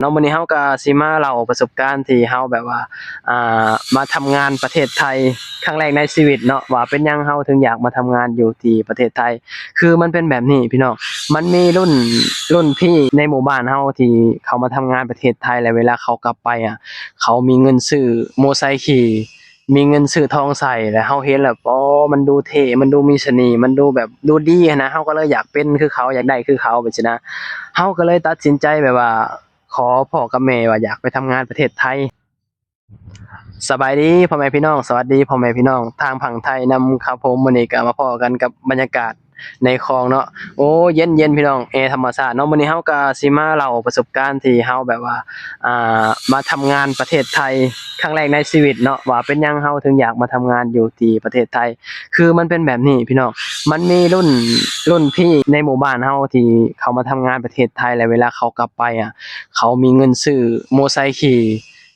ເນາະ ມື້ນີ້ເຮົາກໍຊິມາເລົ່າປະສົບການທີ່ເຮົາແບບວ່າ ອ່າ ມາທຳງານປະເທດໄທຄັ້ງແລກໃນຊີວິດເນາະ ວ່າເປັນຫຍັງເຮົາເຖິງຢາກມາທຳງານຢູ່ທີ່ປະເທດໄທ. ຄືມັນເປັນແບບນີ້ພີ່ນ້ອງ ມັນມີລຸ້ນ ລຸ້ນພີ່ໃນໝູ່ບ້ານເຮົາທີ່ເຂົາມາທຳງານປະເທດໄທ ແລ້ວເວລາເຂົາກັບໄປອະ ເຂົາມີເງິນຊື້ມໍໄຊຂີ່ ມີເງິນຊື້ທອງໃສ່ ແລ້ວເຮົາເຫັນແລ້ວ ອໍ ມັນດູເທ່ ມັນດູມີສະເໜ່ ມັນດູແບບ ດູດີຫັ້ນນະ ເຮົາກໍເລີຍຢາກເປັນຄືເຂົາ ຢາກໄດ້ຄືເຂົາ ແບບຊີ້ນະ. ເຮົາກໍເລີຍຕັດສິນໃຈແບບວ່າ ຂໍພໍ່ກັບແມ່ວ່າຢາກໄປທຳງານປະເທດໄທ. ສະບາຍດີພໍ່ແມ່ພີ່ນ້ອງ ສະຫວັດດີພໍ່ແມ່ພີ່ນ້ອງທາງຝັ່ງໄທນຳຄັບຜົມ. ມື້ນີ້ກໍມາພໍ້ກັນກັບບັນຍາກາດໃນຄອງເນາະ ໂອ້ ເຢັນໆ ພີ່ນ້ອງ ແອທຳມະຊາດເນາະ. ມື້ນີ້ເຮົາກໍຊິມາເລົ່າປະສົບການທີ່ເຮົາແບບວ່າ ອ່າ ມາທຳງານປະເທດໄທຄັ້ງແລກໃນຊີວິດເນາະ ວ່າເປັນຫຍັງເຮົາເຖິງຢາກມາທຳງານຢູ່ທີ່ປະເທດໄທ. ຄືມັນເປັນແບບນີ້ພີ່ນ້ອງ ມັນມີລຸ້ນ ລຸ້ນພີ່ໃນໝູ່ບ້ານເຮົາທີ່ເຂົາມາທຳງານປະເທດໄທ ແລ້ວເວລາເຂົາກັບໄປອະ ເຂົາມີເງິນຊື້ມໍໄຊຂີ່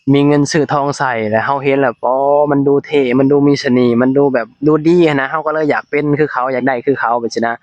ມີເງິນຊື້ທອງໃສ່ ແລ້ວເຮົາເຫັນແລ້ວ ອໍ ມັນດູເທ່ ມັນດູມີສະເໜ່ ມັນດູແບບ ດູດີຫັ້ນນະ ເຮົາກໍເລີຍຢາກເປັນຄືເຂົາ ຢາກໄດ້ຄືເຂົາ ແບບຊີ້ນະ.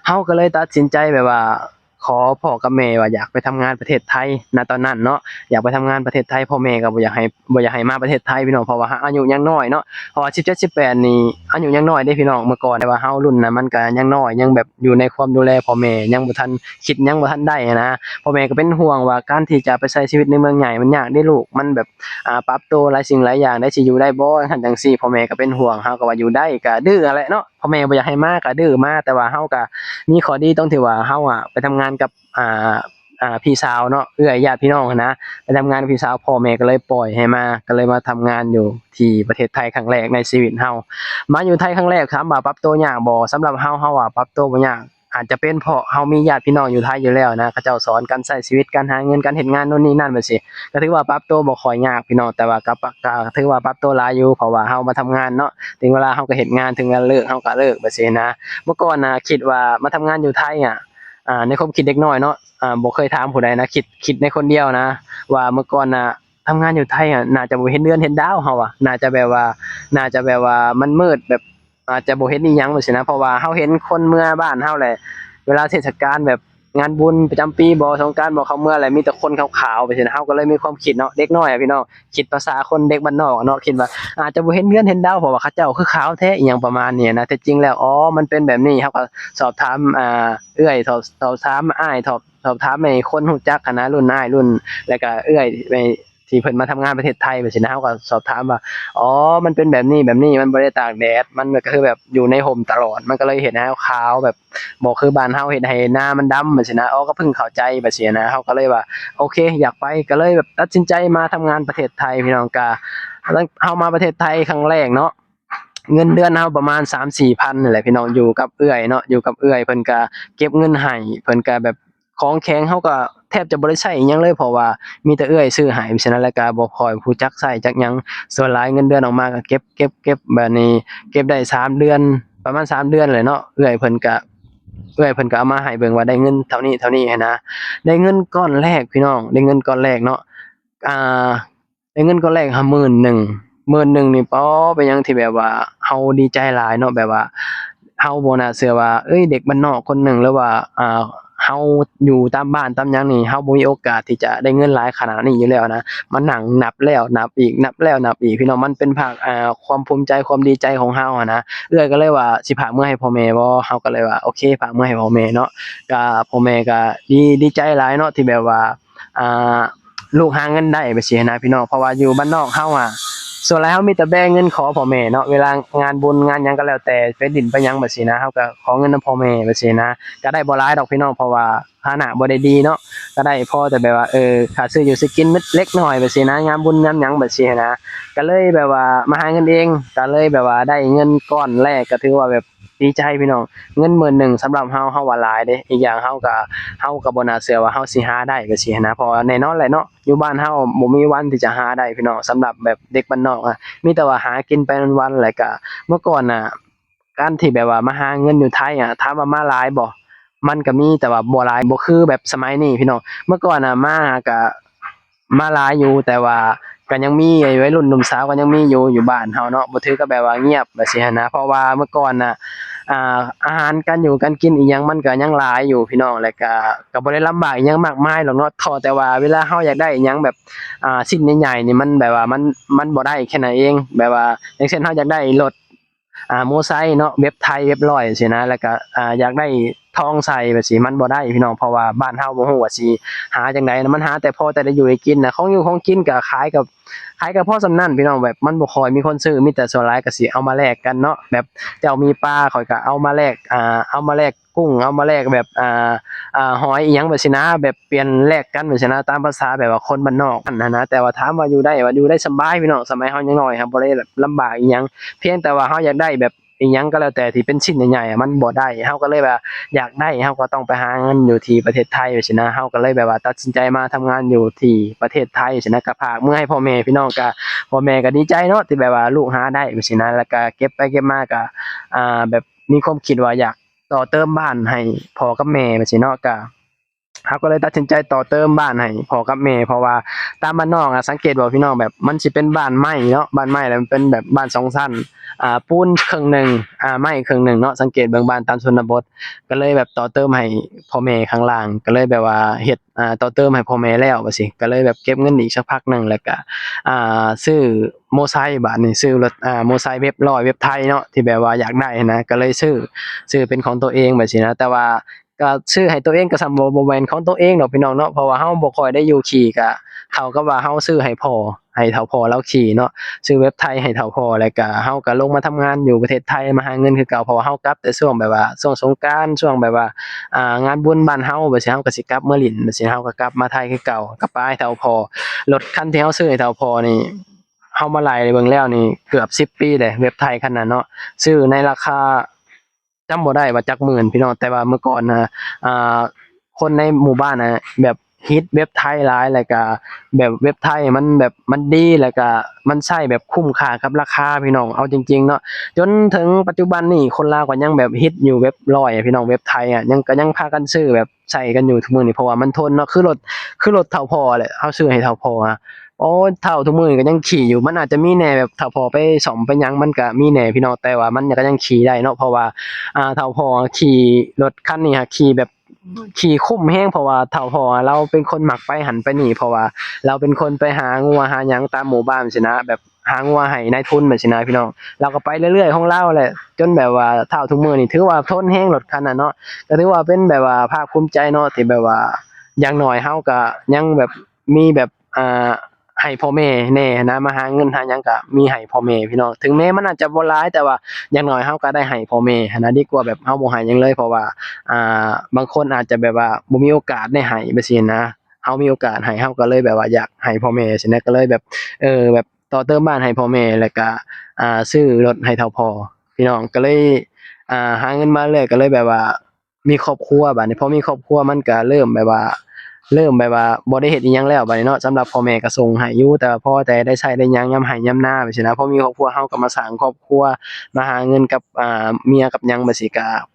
ເຮົາກໍເລີຍຕັດສິນໃຈແບບວ່າ ຂໍພໍ່ກັບແມ່ວ່າຢາກໄປທຳງານປະເທດໄທ ນະຕອນນັ້ນເນາະ ຢາກໄປທຳງານປະເທດໄທ. ພໍ່ແມ່ກໍບໍ່ຢາກໃຫ້ ບໍ່ຢາກໃຫ້ມາປະເທດໄທພີ່ນ້ອງ ເພາະວ່າເຮົາອາຍຸຍັງນ້ອຍເນາະ ເພາະວ່າສິບເຈັດ ສິບແປດນີ້ອາຍຸຍັງນ້ອຍເດ້ພີ່ນ້ອງ ເມື່ອກ່ອນ. ແຕ່ວ່າເຮົາລຸ້ນນະ ມັນກໍຍັງນ້ອຍ ຍັງແບບຢູ່ໃນຄວາມດູແລພໍ່ແມ່ ຍັງບໍ່ທັນຄິດ ຍັງບໍ່ທັນໄດ້ຫັ້ນນະ. ພໍ່ແມ່ກໍເປັນຫ່ວງວ່າການທີ່ຈະໄປໃຊ້ຊີວິດໃນເມືອງໃຫຍ່ມັນຍາກເດ້ລູກ ມັນແບບ ອ່າ ປັບໂຕຫຼາຍສິ່ງຫຼາຍຢ່າງ ໄດ້ຊິຢູ່ໄດ້ບໍ່ ຈັ່ງຊັ້ນຈັ່ງຊີ້. ພໍ່ແມ່ກໍເປັນຫ່ວງ ເຮົາກໍວ່າຢູ່ໄດ້ ກໍດື້ຫັ້ນແຫຼະເນາະ ພໍ່ແມ່ບໍ່ຢາກໃຫ້ມາກໍດື້ມາ ແຕ່ວ່າເຮົາກໍມີຂໍ້ດີຕົງທີ່ວ່າເຮົາອະໄປທຳງານກັບ ອ່າ ອ່າ ພີ່ສາວເນາະ ເອື້ອຍ ຍາດພີ່ນ້ອງຫັ້ນນະ ໄປທຳງານກັບພີ່ສາວ ພໍ່ແມ່ກໍເລີຍປ່ອຍໃຫ້ມາ ກໍເລີຍມາທຳງານຢູ່ທີ່ປະເທດໄທຄັ້ງແລກໃນຊີວິດເຮົາ. ມາຢູ່ໄທຄັ້ງແລກ ຖາມວ່າປັບໂຕຍາກບໍ່? ສຳລັບເຮົາ ເຮົາວ່າປັບໂຕບໍ່ຍາກ ອາດຈະເປັນເພາະເຮົາມີຍາດພີ່ນ້ອງຢູ່ໄທຢູ່ແລ້ວນະ ເຂົາເຈົ້າສອນການໃຊ້ຊີວິດ ການຫາເງິນ ການເຮັດງານໂນ່ນນີ້ນັ້ນ ແບບຊີ້ ກໍຖືວ່າປັບໂຕບໍ່ຄ່ອຍຍາກພີ່ນ້ອງ ແຕ່ວ່າກໍ ກໍຖືວ່າປັບໂຕຫຼາຍຢູ່ ເພາະວ່າເຮົາມາທຳງານເນາະ ເຖິງເວລາເຮົາກໍເຮັດງານ ເຖິງເວລາເລີກເຮົາກໍເລີກ ແບບຊີ້ນະ. ເມື່ອກ່ອນນະຄິດວ່າມາທຳງານຢູ່ໄທອະ ອ່າ ໃນຄວາມຄິດເດັກນ້ອຍເນາະ ອ່າ ບໍ່ເຄີຍຖາມຜູ້ໃດນະ ຄິດ ຄິດໃນຄົນດຽວນະ ວ່າເມື່ອກ່ອນນະ ທຳງານຢູ່ໄທອະ ໜ້າຈະບໍ່ເຫັນເດືອນເຫັນດາວ ເຮົາວ່າໜ້າຈະແບບວ່າ ໜ້າຈະແບບວ່າມັນມືດ ແບບອາດຈະບໍ່ເຫັນອີ່ຫຍັງ ແບບຊີ້ນະ ເພາະວ່າເຮົາເຫັນຄົນເມືອບ້ານເຮົາແຫຼະ ເວລາເທດສະການແບບງານບຸນປະຈຳປີບໍ ສົງການບໍ ເຂົາເມືອແຫຼະ ມີແຕ່ຄົນຂາວໆ ແບບຊີ້ນະ. ເຮົາກໍເລີຍມີຄວາມຄິດເນາະ ເດັກນ້ອຍອະພີ່ນ້ອງ ຄິດພາສາຄົນເດັກບ້ານນອກເນາະ ຄິດວ່າອາດຈະບໍ່ເຫັນເດືອນເຫັນດາວ ເພາະວ່າເຂົາເຈົ້າຄືຂາວແທ້ ອີ່ຫຍັງປະມານນີ້ນະ. ແຕ່ຈິງແລ້ວ ອໍ ມັນເປັນແບບນີ້ ເຮົາກໍສອບຖາມ ອ່າ ເອື້ອຍ ສອບ ສອບຖາມອ້າຍ ສອບ ສອບຖາມໃຫ້ຄົນຮູ້ຈັກຫັ້ນນະ ລຸ້ນອ້າຍ ລຸ້ນ ແລ້ວກະເອື້ອຍ ທີ່ເພິ່ນມາທຳງານປະເທດໄທ ແບບຊີ້ນະ ເຮົາກໍສອບຖາມວ່າ ອໍ ມັນເປັນແບບນີ້ ແບບນີ້ ມັນບໍ່ໄດ້ຕາກແດດ ມັນກໍຄືແບບຢູ່ໃນຮົ່ມຕະຫຼອດ ມັນກໍເລີຍເຮັດໃຫ້ເຮົາຂາວ ແບບບໍ່ຄືບ້ານເຮົາເຮັດໄຮ່ນາມັນດຳ ແບບຊີ້ນະ. ເຮົາກໍເພິ່ງເຂົ້າໃຈ ແບບຊີ້ນະ ເຮົາກໍເລີຍວ່າ ໂອເຄ ຢາກໄປ ກໍເລີຍແບບຕັດສິນໃຈມາທຳງານປະເທດໄທ ພີ່ນ້ອງ. ກະ ເຮົາມາປະເທດໄທຄັ້ງແລກເນາະ ເງິນເດືອນເຮົາປະມານສາມສີ່ພັນນີ້ແຫຼະ ພີ່ນ້ອງ ຢູ່ກັບເອື້ອຍເນາະ ຢູ່ກັບເອື້ອຍ ເພິ່ນກະເກັບເງິນໃຫ້ ເພິ່ນກະແບບ ຂອງແຂງເຮົາກໍແທບຈະບໍ່ໄດ້ໃຊ້ອີ່ຫຍັງເລີຍ ເພາະວ່າມີແຕ່ເອື້ອຍຊື້ໃຫ້ ເພາະສະນັ້ນແລ້ວກໍບໍ່ຄ່ອຍຮູ້ຈັກໃຊ້ຈັກຫຍັງ. ສ່ວນຫຼາຍເງິນເດືອນອອກມາກໍເກັບ ເກັບ ເກັບ ບາດນີ້ເກັບໄດ້ສາມເດືອນ ປະມານສາມເດືອນແຫຼະເນາະ ເອື້ອຍເພິ່ນກໍ ເອື້ອຍເພິ່ນກໍເອົາມາໃຫ້ເບິ່ງວ່າໄດ້ເງິນເທົ່ານີ້ ເທົ່ານີ້ຫັ້ນນະ. ໄດ້ເງິນກ້ອນແລກ ພີ່ນ້ອງ ໄດ້ເງິນກ້ອນແລກເນາະ ອ່າ ໄດ້ເງິນກ້ອນແລກຫາໝື່ນໜຶ່ງ ໝື່ນໜຶ່ງນີ້ ປໍ ເປັນຫຍັງທີ່ແບບວ່າເຮົາດີໃຈຫຼາຍເນາະ ແບບວ່າເຮົາບໍ່ໜ້າເຊື່ອວ່າ ເອີຍ ເດັກບ້ານນອກຄົນໜຶ່ງ ຫຼືວ່າ ອ່າ ເຮົາຢູ່ຕາມບ້ານຕາມຫຍັງນີ້ ເຮົາບໍ່ມີໂອກາດທີ່ຈະໄດ້ເງິນຫຼາຍຂະໜາດນີ້ຢູ່ແລ້ວນະ. ມານັ່ງນັບແລ້ວນັບອີກ ນັບແລ້ວນັບອີກ ພີ່ນ້ອງ ມັນເປັນພາກ ອ່າ ຄວາມພູມໃຈ ຄວາມດີໃຈຂອງເຮົາຫັ້ນນະ. ເອື້ອຍກໍເລີຍວ່າ ຊິຝາກເມືອໃຫ້ພໍ່ແມ່ບໍ່? ເຮົາກໍເລີຍວ່າ ໂອເຄ ຝາກເມືອໃຫ້ພໍ່ແມ່ເນາະ. ກໍພໍ່ແມ່ກໍດີ ດີໃຈຫຼາຍເນາະ ທີ່ແບບວ່າ ອ່າ ລູກຫາເງິນໄດ້ ແບບຊີ້ນະ ພີ່ນ້ອງ ເພາະວ່າຢູ່ບ້ານນອກເຮົາອະ ສ່ວນຫຼາຍເຮົາມີແຕ່ແບເງິນຂໍພໍ່ແມ່ເນາະ ເວລາງານບຸນງານຫຍັງກໍແລ້ວແຕ່ ໄປດິ້ນໄປຫຍັງ ແບບຊີ້ນະ ເຮົາກໍຂໍເງິນນຳພໍ່ແມ່ ແບບຊີ້ນະ. ກໍໄດ້ບໍ່ຫຼາຍດອກ ພີ່ນ້ອງ ເພາະວ່າຖານະບໍ່ໄດ້ດີເນາະ ກໍໄດ້ພໍແຕ່ແບບວ່າ ເອີ ຄ່າຊື້ຢູ່ຊື້ກິນເລັກນ້ອຍ ແບບຊີ້ນະ ຍາມບຸນຍາມຫຍັງ ແບບຊີ້ນະ. ກໍເລີຍແບບວ່າມາຫາເງິນເອງ ກໍເລີຍແບບວ່າໄດ້ເງິນກ້ອນແລກ ກໍຖືວ່າແບບ ດີໃຈພີ່ນ້ອງ ເງິນໝື່ນໜຶ່ງສຳລັບເຮົາ ເຮົາວ່າຫຼາຍເດ້. ອີກຢ່າງເຮົາກໍ ເຮົາກໍບໍ່ໜ້າເຊື່ອວ່າເຮົາຊິຫາໄດ້ ແບບຊີ້ນະ ເພາະວ່າແນ່ນອນແຫຼະເນາະ ຢູ່ບ້ານເຮົາບໍ່ມີວັນທີ່ຈະຫາໄດ້ພີ່ນ້ອງ. ສຳລັບແບບເດັກບ້ານນອກອະ ມີແຕ່ວ່າຫາກິນໄປວັນໆ ແລ້ວກະ ເມື່ອກ່ອນນະ ການທີ່ແບບວ່າມາຫາເງິນຢູ່ໄທອະ ຖາມວ່າມາຫຼາຍບໍ່? ມັນກໍມີ ແຕ່ວ່າບໍ່ຫຼາຍ ບໍ່ຄືແບບສະໄໝນີ້ພີ່ນ້ອງ. ເມື່ອກ່ອນນະ ມາກະ ມາຫຼາຍຢູ່ ແຕ່ວ່າກໍຍັງມີໄວລຸ້ນໜຸ່ມສາວກໍຍັງມີຢູ່ ຢູ່ບ້ານເຮົາເນາະ ບໍ່ຖືກກັບແບບວ່າງຽບແບບຊີ້ຫັ້ນນະ. ເພາະວ່າເມື່ອກ່ອນນະ ອ່າ ອາຫານການຢູ່ການກິນອີ່ຫຍັງມັນກໍຍັງຫຼາຍຢູ່ພີ່ນ້ອງ ແລ້ວກໍ ກໍບໍ່ໄດ້ລຳບາກອີ່ຫຍັງມາກມາຍດອກເນາະ ຂໍແຕ່ວ່າເວລາເຮົາຢາກໄດ້ອີ່ຫຍັງແບບ ອ່າ ຊິ້ນໃຫຍ່ໆນີ້ ມັນແບບວ່າມັນ ມັນບໍ່ໄດ້ແຄ່ນັ້ນເອງ ແບບວ່າ ຢ່າງເຊັ່ນ ເຮົາຢາກໄດ້ລົດ ອ່າ ໂມໄຊເນາະ ເວັບໄທ ເວັບຮ້ອຍ ຊີ້ນະ ແລ້ວກໍ ອ່າ ຢາກໄດ້ທອງໃສ່ແບບຊີ້ ມັນບໍ່ໄດ້ພີ່ນ້ອງ ເພາະວ່າບ້ານເຮົາບໍ່ຮູ້ວ່າຊິຫາຈັ່ງໃດນະ ມັນຫາແຕ່ພໍແຕ່ໄດ້ຢູ່ໄດ້ກິນນະ ຂອງຢູ່ຂອງກິນກໍຂາຍກັບ ຂາຍກໍພໍສ່ຳນັ້ນພີ່ນ້ອງ ແບບມັນບໍ່ຄ່ອຍມີຄົນຊື້ ມີແຕ່ສ່ວນຫຼາຍກໍຊິເອົາມາແລກກັນເນາະ ແບບເຈົ້າມີປາ ຂ້ອຍກໍເອົາມາແລກ ອ່າ ເອົາມາແລກກຸ້ງ ເອົາມາແລກແບບ ອ່າ ອ່າ ຫອຍອີ່ຫຍັງແບບຊີ້ນະ ແບບປ່ຽນແລກກັນແບບຊີ້ນະ ຕາມພາສາແບບວ່າຄົນບ້ານນອກຫັ້ນນະ ແຕ່ວ່າຖາມວ່າຢູ່ໄດ້ ວ່າຢູ່ໄດ້ສະບາຍພີ່ນ້ອງ ສະໄໝເຮົາຍັງນ້ອຍ ເຮົາບໍ່ໄດ້ແບບລຳບາກອີ່ຫຍັງ ພຽງແຕ່ວ່າເຮົາຢາກໄດ້ແບບ ອີ່ຫຍັງກໍແລ້ວແຕ່ທີ່ເປັນຊິ້ນໃຫຍ່ໆ ມັນບໍ່ໄດ້ ເຮົາກໍເລີຍວ່າຢາກໄດ້ ເຮົາກໍຕ້ອງໄປຫາເງິນຢູ່ທີ່ປະເທດໄທ ຊີ້ນະ ເຮົາກໍເລີຍແບບວ່າຕັດສິນໃຈມາທຳງານຢູ່ທີ່ປະເທດໄທ ຊີ້ນະ ກໍຝາກເມືອໃຫ້ພໍ່ແມ່ພີ່ນ້ອງ ກໍພໍ່ແມ່ກໍດີໃຈເນາະ ທີ່ແບບວ່າລູກຫາໄດ້ ຊີ້ນະ ແລ້ວກໍເກັບໄປເກັບມາກໍ ອ່າ ແບບມີຄວາມຄິດວ່າຢາກຕໍ່ເຕີມບ້ານໃຫ້ພໍ່ກັບແມ່ ຊີ້ເນາະ ກໍ ເຮົາກໍເລີຍຕັດສິນໃຈຕໍ່ເຕີມບ້ານໃຫ້ພໍ່ກັບແມ່ ເພາະວ່າຕາມບ້ານນອກອະ ສັງເກດບໍ່ພີ່ນ້ອງ ແບບມັນຊິເປັນບ້ານໄມ້ເນາະ ບ້ານໄມ້ ແລ້ວມັນເປັນແບບບ້ານສອງຊັ້ນ ອ່າ ປູນເຄິ່ງໜຶ່ງ ອ່າ ໄມ້ເຄິ່ງໜຶ່ງເນາະ ສັງເກດເບິ່ງບ້ານຕາມຊົນນະບົດ ກໍເລີຍແບບຕໍ່ເຕີມໃຫ້ພໍ່ແມ່ຂ້າງລ່າງ ກໍເລີຍແບບວ່າເຮັດ ອ່າ ຕໍ່ເຕີມໃຫ້ພໍ່ແມ່ແລ້ວວ່າຊີ້ ກໍເລີຍແບບເກັບເງິນອີກສັກພັກໜຶ່ງ ແລ້ວກໍ ອ່າ ຊື້ໂມໄຊ ບາດນີ້ຊື້ລົດ ອ່າ ໂມໄຊເວັບຮ້ອຍ ເວັບໄທເນາະ ທີ່ແບບວ່າຢາກໄດ້ຫັ້ນນະ ກໍເລີຍຊື້ ຊື້ເປັນຂອງຕົວເອງແບບຊີ້ນະ ແຕ່ວ່າ ກໍຊື້ໃຫ້ຕົວເອງກໍສ່ຳບໍ່ ບໍ່ແມ່ນຂອງຕົວເອງດອກພີ່ນ້ອງເນາະ ເພາະວ່າເຮົາບໍ່ຄ່ອຍໄດ້ຢູ່ຂີ່ ກໍເທົ່າກັບວ່າເຮົາຊື້ໃຫ້ພໍ່ ໃຫ້ເຖົ້າພໍ່ລາວຂີ່ເນາະ ຊື້ເວັບໄທໃຫ້ເຖົ້າພໍ່ ແລ້ວກໍເຮົາກໍລົງມາທຳງານຢູ່ປະເທດໄທ ມາຫາເງິນຄືເກົ່າ ເພາະວ່າເຮົາກັບແຕ່ຊ່ວງແບບວ່າ ຊ່ວງສົງການ ຊ່ວງແບບວ່າ ອ່າ ງານບຸນບ້ານເຮົາແບບຊີ້ ເຮົາກໍຊິກັບເມືອຫຼິ້ນແບບຊີ້ ເຮົາກໍກັບມາໄທຄືເກົ່າ ກັບໄປຫາເຖົ້າພໍ່ ລົດຄັນທີ່ເຮົາຊື້ໃຫ້ເຖົ້າພໍ່ນີ້ ເຮົາມາໄລ່ເບິ່ງແລ້ວນີ້ເກືອບສິບປີເດ້ ເວັບໄທຄັນນັ້ນເນາະ ຊື້ໃນລາຄາ ຈຳບໍ່ໄດ້ວ່າຈັກໝື່ນພີ່ນ້ອງ ແຕ່ວ່າເມື່ອກ່ອນນະ ອ່າ ຄົນໃນໝູ່ບ້ານນະ ແບບຮິດເວັບໄທຫຼາຍ ແລ້ວກະແບບເວັບໄທມັນແບບມັນດີ ແລ້ວກະມັນໃຊ້ແບບຄຸ້ມຄ່າກັບລາຄາພີ່ນ້ອງ ເອົາຈິງໆເນາະ ຈົນເຖິງປັດຈຸບັນນີ້ ຄົນລາວກໍຍັງແບບຮິດຢູ່ເວັບຮ້ອຍພີ່ນ້ອງ ເວັບໄທອະ ຍັງ ກໍຍັງພາກັນຊື້ແບບໃຊ້ກັນຢູ່ທຸກມື້ນີ້ ເພາະວ່າມັນທົນເນາະ ຄືລົດ ຄືລົດເຖົ້າພໍ່ແຫຼະ ເຮົາຊື້ໃຫ້ເຖົ້າພໍ່ ໂອ້ ເຖົ້າທຸກມື້ນີ້ກໍຍັງຂີ່ຢູ່ ມັນອາດຈະມີແດ່ແບບຖ້າພໍໄປສ້ອມໄປຫຍັງ ມັນກະມີແດ່ພີ່ນ້ອງ ແຕ່ວ່າມັນກະຍັງຂີ່ໄດ້ເນາະ ເພາະວ່າ ອ່າ ເຖົ້າພໍ່ຂີ່ລົດຄັນນີ້ຫາຂີ່ແບບ ຂີ່ຄຸ້ມແຮງ ເພາະວ່າເຖົ້າພໍ່ລາວເປັນຄົນມັກໄປຫັ້ນໄປນີ້ ເພາະວ່າລາວເປັນຄົນໄປຫາງົວຫາຫຍັງຕາມໝູ່ບ້ານຊີ້ນະ ແບບຫາງົວໃຫ້ນາຍທຶນແບບຊີ້ນະພີ່ນ້ອງ ລາວກໍໄປເລື້ອຍໆຂອງລາວແຫຼະ ຈົນແບບວ່າເຖົ້າທຸກມື້ນີ້ຖືວ່າທົນແຮງລົດຄັນນັ້ນເນາະ ກໍຖືວ່າເປັນແບບວ່າພາກພູມໃຈເນາະ ທີ່ແບບວ່າຢ່າງໜ້ອຍເຮົາກໍຍັງແບບ ມີແບບ ອ່າ ໃຫ້ພໍ່ແມ່ແດ່ຫັ້ນນະ ມາຫາເງິນຫາຫຍັງກະມີໃຫ້ພໍ່ແມ່ພີ່ນ້ອງ ເຖິງແມ້ມັນອາດຈະບໍ່ຫຼາຍ ແຕ່ວ່າຢ່າງໜ້ອຍເຮົາກະໄດ້ໃຫ້ພໍ່ແມ່ຫັ້ນນະ ດີກວ່າແບບເຮົາບໍ່ໃຫ້ຫຍັງເລີຍ ເພາະວ່າ ອ່າ ບາງຄົນອາດຈະແບບວ່າບໍ່ມີໂອກາດໄດ້ໃຫ້ແບບຊີ້ນະ ເຮົາມີໂອກາດໃຫ້ ເຮົາກະເລີຍແບບວ່າຢາກໃຫ້ພໍ່ແມ່ຊີ້ນະ ກະເລີຍແບບ ເອີ ແບບຕໍ່ເຕີມບ້ານໃຫ້ພໍ່ແມ່ ແລ້ວກະ ອ່າ ຊື້ລົດໃຫ້ເຖົ້າພໍ່ ພີ່ນ້ອງ ກະເລີຍ ອ່າ ຫາເງິນມາເລື້ອຍ ກະເລີຍແບບວ່າ ມີຄອບຄົວ ບາດນີ້ພໍມີຄອບຄົວມັນກະເລີ່ມແບບວ່າ ເລີ່ມແບບວ່າບໍ່ໄດ້ເຮັດອີ່ຫຍັງແລ້ວ ບາດນີ້ເນາະ ສຳລັບພໍ່ແມ່ກະສົ່ງໃຫ້ຢູ່ ແຕ່ວ່າພໍແຕ່ໄດ້ໃຊ້ໄດ້ຫຍັງຍາມໄຮ່ຍາມນາແບບຊີ້ນະ ພໍມີຄອບຄົວເຮົາກະມາສ້າງຄອບຄົວ ມາຫາເງິນກັບ ອ່າ ເມຍກັບຫຍັງແບບຊີ້ ກະ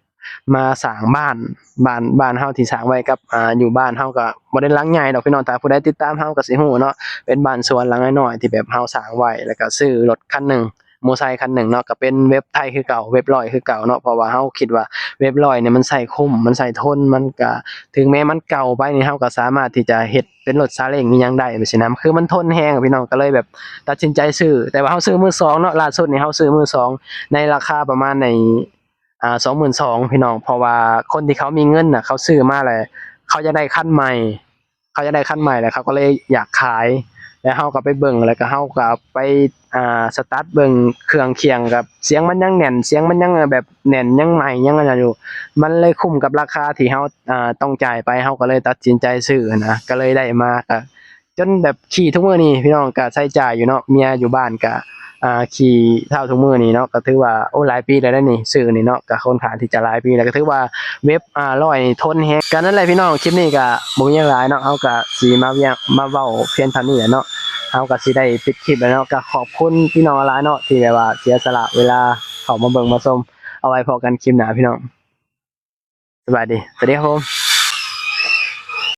ມາສ້າງບ້ານ ບ້ານ ບ້ານເຮົາທີ່ສ້າງໄວ້ກັບ ອ່າ ຢູ່ບ້ານເຮົາກະບໍ່ໄດ້ຫຼັງໃຫຍ່ດອກພີ່ນ້ອງ ຖ້າຜູ້ໃດຕິດຕາມເຮົາກະຊິຮູ້ເນາະ ເປັນບ້ານສວນຫຼັງນ້ອຍໆ ທີ່ແບບເຮົາສ້າງໄວ້ ແລ້ວກະຊື້ລົດຄັນໜຶ່ງ ມໍໄຊຄັນໜຶ່ງເນາະ ກໍເປັນເວັບໄທຄືເກົ່າ ເວັບຮ້ອຍຄືເກົ່າເນາະ ເພາະວ່າເຮົາຄິດວ່າເວັບຮ້ອຍນີ້ມັນໃຊ້ຄຸ້ມ ມັນໃຊ້ທົນ ມັນກະ ເຖິງແມ້ມັນເກົ່າໄປນີ້ ເຮົາກໍສາມາດທີ່ຈະເຮັດເປັນລົດຊາເລ້ງອີ່ຫຍັງໄດ້ແບບຊີ້ນະ ຄືມັນທົນແຮງພີ່ນ້ອງ ກໍເລີຍແບບຕັດສິນໃຈຊື້ ແຕ່ວ່າເຮົາຊື້ມືສອງເນາະ ລ່າສຸດນີ້ເຮົາຊື້ມືສອງໃນລາຄາປະມານໃນ ອ່າ ສອງໝື່ນສອງ ພີ່ນ້ອງ ເພາະວ່າຄົນທີ່ເຂົາມີເງິນນະ ເຂົາຊື້ມາແລ້ວ ເຂົາຢາກໄດ້ຄັນໃໝ່ ເຂົາຢາກໄດ້ຄັນໃໝ່ ແລ້ວເຂົາກໍເລີຍຢາກຂາຍ ແລ້ວເຮົາກໍໄປເບິ່ງ ແລ້ວກໍເຮົາກໍໄປ ອ່າ ສະຕັດເບິ່ງເຄື່ອງຄຽງ ກັບສຽງມັນຍັງແໜ້ນ ສຽງມັນຍັງແບບແໜ້ນ ຍັງໃໝ່ ຍັງອັນນັ້ນຢູ່ ມັນເລີຍຄຸ້ມກັບລາຄາທີ່ເຮົາ ອ່າ ຕ້ອງຈ່າຍໄປ ເຮົາກໍເລີຍຕັດສິນໃຈຊື້ຫັ້ນນະ ກໍເລີຍໄດ້ມາ ກໍ ຈົນແບບຂີ່ທຸກມື້ນີ້ພີ່ນ້ອງ ກະໃຊ້ຈ່າຍຢູ່ເນາະ ເມຍຢູ່ບ້ານກະ ອ່າ ຂີ່ເຖົ້າທຸກມື້ນີ້ເນາະ ກະຖືວ່າ ໂອ້ ຫຼາຍປີແລ້ວເດ້ນີ້ ຊື້ນີ້ເນາະ ກະຄ່ອນຂ້າງທີ່ຈະຫຼາຍປີແລ້ວ ກະຖືວ່າເວັບ ອ່າ ຮ້ອຍນີ້ທົນແຮງ ກະນັ້ນແຫຼະພີ່ນ້ອງ ຄລິບນີ້ກະບໍ່ມີຫຍັງຫຼາຍເນາະ ເຮົາກະຊິມາວຽງ ມາເວົ້າພຽງເທົ່ານີ້ແຫຼະເນາະ ເຮົາກະຊິໄດ້ປິດຄລິບແລ້ວເນາະ ກະຂອບຄຸນພີ່ນ້ອງຫຼາຍເນາະ ທີ່ແບບວ່າເສຍສະຫຼະເວລາເຂົ້າມາເບິ່ງມາຊົມ ເອົາໄວ້ພໍ້ກັນຄລິບໜ້າພີ່ນ້ອງ ສະບາຍດີ ສະຫວັດດີຄັບຜົມ.